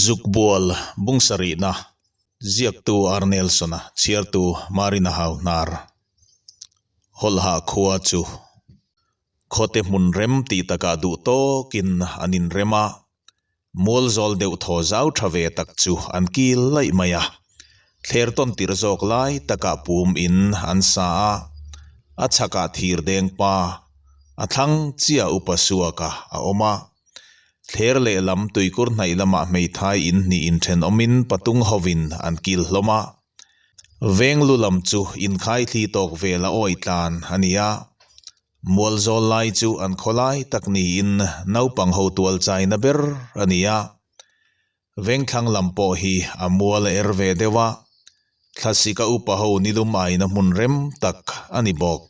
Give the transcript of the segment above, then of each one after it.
Zukbual bungsarihna ziaktu R. Nelson-a chhiartu Marina Hauhnar Hawlha khua chu khawte hmun rem tih takah duh tawkin an inrem a, mualzawl deuh thaw zau tha ve tak chu an kil laih mai a, thler tawn tirh zawk lai takah pum in an sa a, a chhakah thir deng pa a thlang chiah upa suaka a awm a. Thler lehlam tuikur hnaih lamah hmeithai in hnih inthenawmin patung hovin an kil hlawm a. Veng lu lam chu inkhai thli tawk vel a awi tlan a ni a. Mualzawl lai chu an khawlai tak niin naupang ho tual chaina ber a ni a. Vengthlang lam pawh hi a mual a er ve deuh a, thlasika upa ho nilum aina hmun rem tak a ni bawk.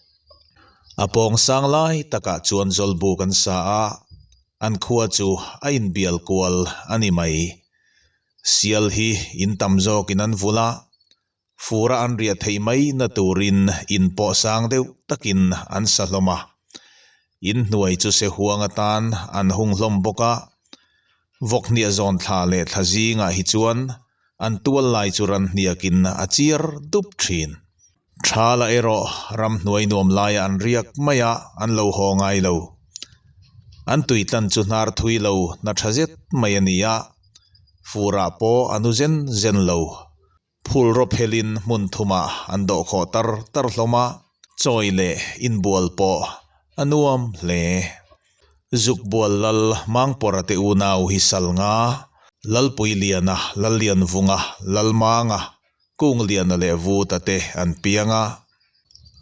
A pawng sang lai takah chuan zawlbuk an sa a, an khua chu a inbial kual a ni mai. Sial hi in tam zawkin an vulh a, fura an riah theih mai na turin in pawh sang deuh takin an sa hlawm a. In hnuai chu se huang atan an hung hlawm bawk a. Vawkhniah zawn thla leh thla zingah hi chuan an tual lai chu ran hniakin a chiar dup thin. Thala erawh ramhnuai nuam laia an riak mai a, an lo haw ngai lo. An tuitlan chu hnar thui lo hna tha zet mai a ni a, furah pawh a nu zen zen lo. Phul rawp helin hmun thumah an dawhkhawh tar tar hlawm a, chawi leh inbual pawh a nuam hle. Zukbual lal Mangpawra te unau hi Salnga, Lalpuiliana, Lallianvunga, Lalmanga, Kungliana leh Vuta te an piang a.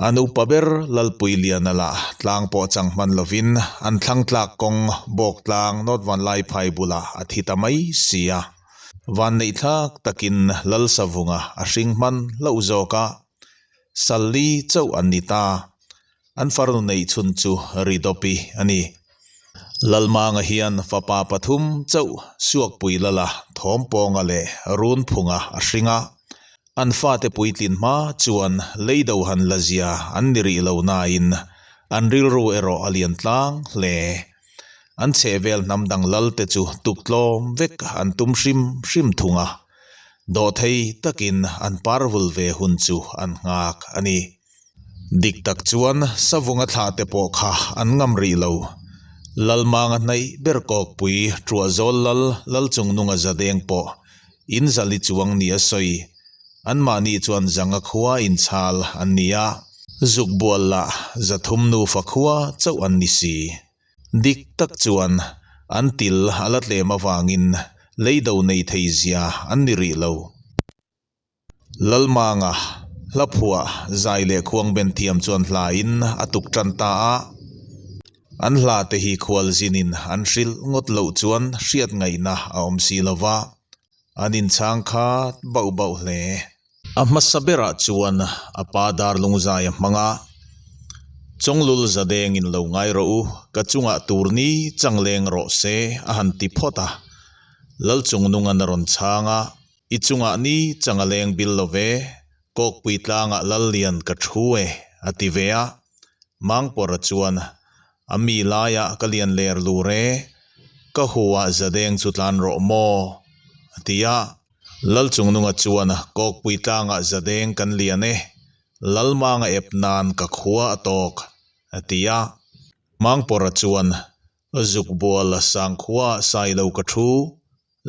An upa ber Lalpuiliana lah tlang pawh chang hman lovin an thlang tlak kawng Bawktlang North Vanlaiphai bulah a thi ta mai si a. Vanneihthlak takin Lalsavunga a hring hman hlauh zawk a, Salli chauh an ni ta. An farnu neih chhun chu Ridawpi a ni. Lalmanga hian fapa pathum chauh Suakpui Lala, Thawmpawnga leh Runphunga a hring a. An fate puitlin hma chuan leido han la zia an ni rih lo nain an rilru erawh a lian tlang hle. An chhehvel hnam dang lalte chu tuktlawm vek an tum hrim hrim thung a, dawhthei takin an parvul ve hun chu an nghak a ni. Dik tak chuan Savunga thlah te pawh kha an ngam rih lo. Lalmanga hnaih ber kawkpui Truahzawl lal Lalchungnunga zadeng pawh in zali chuang ni a sawi. Anmahni chuan zanga khua inchhal an ni a, zukbual lah zathum nufa khua chauh an ni si. Dik tak chuan an til a la tlem avangin leido nei thei zia an ni rih lo. Lalmanga hlaphuah zai leh khuang ben thiam chuan hla in a tuk tan ta a, an hla te hi khual zinin an hrilh ngawt loh chuan hriat ngaihna a awm si lo va, an inchhang khat bauh bauh hle. A hmasa berah chuan a pa darlung zai a hmang a, Chawnglul zadeng in lo ngai rawh u, ka chungah tur ni chang leng rawh se a han ti phawt a, Lalchungnungan a rawn chhang a, I chungah ni chang a leng bil lo ve, kawkpui tlangah Lallian ka thu e, a ti ve a. Mangpawrha chuan, A mi laiah ka lian ler lur e, ka huah zadeng chu tlan rawh maw? a ti a. Lalchungnunga chuan, Kawkpui tlangah zadeng kan lian e, Lalmanga ep nan ka khua a tawk, a ti a. Mangpawrha chuan, Zukbual sangkhua sailo ka thu,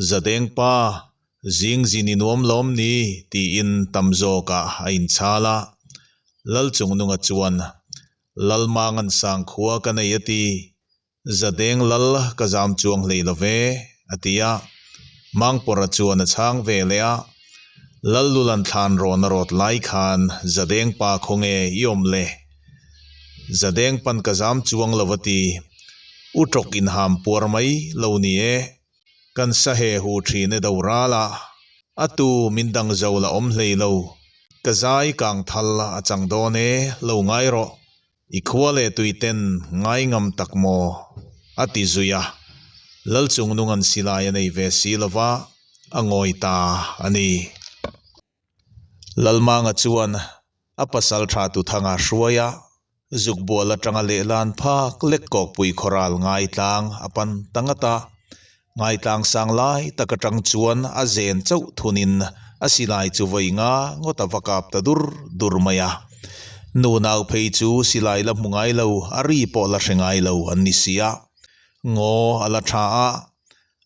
Zadeng pa, zing zin i nuam lawm ni? tiin tam zawkah a inchhal a. Lalchungnunga chuan, Lalmangan sangkhua ka nei a ti, Zadeng lal ka zam chuang hlei lo ve, a ti a. Mangpawrha chuan a chhang ve leh a, Lallulan thlan rawn a rawt lai khan Zadeng pa khawnge i awm le? Zadeng pan ka zam chuang lo a ti, U tawk inham puar mai lo ni e. Kan sa he hu thin e do ral a, a tu min dang zo la awm hlei lo. Ka zai kang thal a chang dawn e, lo ngai rawh. I khua leh tui ten ngai ngam tak maw? a ti zui a. Lalchungnung an silai a nei ve si lo va, a ngawi ta a ni. Lalmanga chuan a pasal tha Tuthanga hruai a, Zukbual atanga lehlan phak lek kawkpui khawral ngai tlang a pan ta ngat a. Ngaitlang sang lai tak atang chuan a zen chauh thunin a silai chu vawi nga ngawt a va kap ta dur dur mai a. Nu nau phei chu silai la hmu ngai lo, a ri pawh la hre ngai lo an ni si a. Ngaw a la tha a,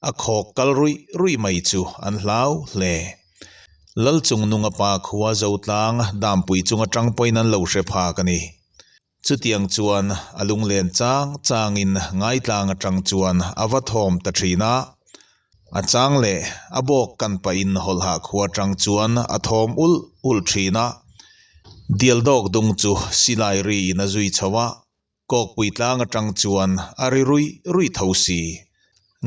a khawk kal ruih ruih mai chu an hlau hle. Lalchungnunga pa khua Zotlang Dampui chung atang pawhin an lo hre phak a ni. Chutiang chuan a lunglen chang changin ngaitlang atang chuan a va thawm ta thin a. A chang leh a bawk kan pahin hawlhah khua atang chuan a thawm ulh ulh thin a. Dialdawk dung chu silai riin a zui chho a, kawkpui tlang atang chuan a ri ruih ruih tho si.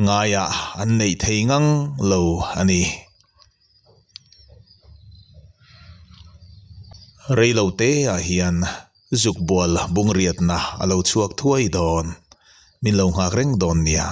Ngaiah an neih thei ngang lo a ni. Reilo te ah hian zuk bual bungriatna a lo chhuak thuai dawn. Min lo nghak reng dawn nia.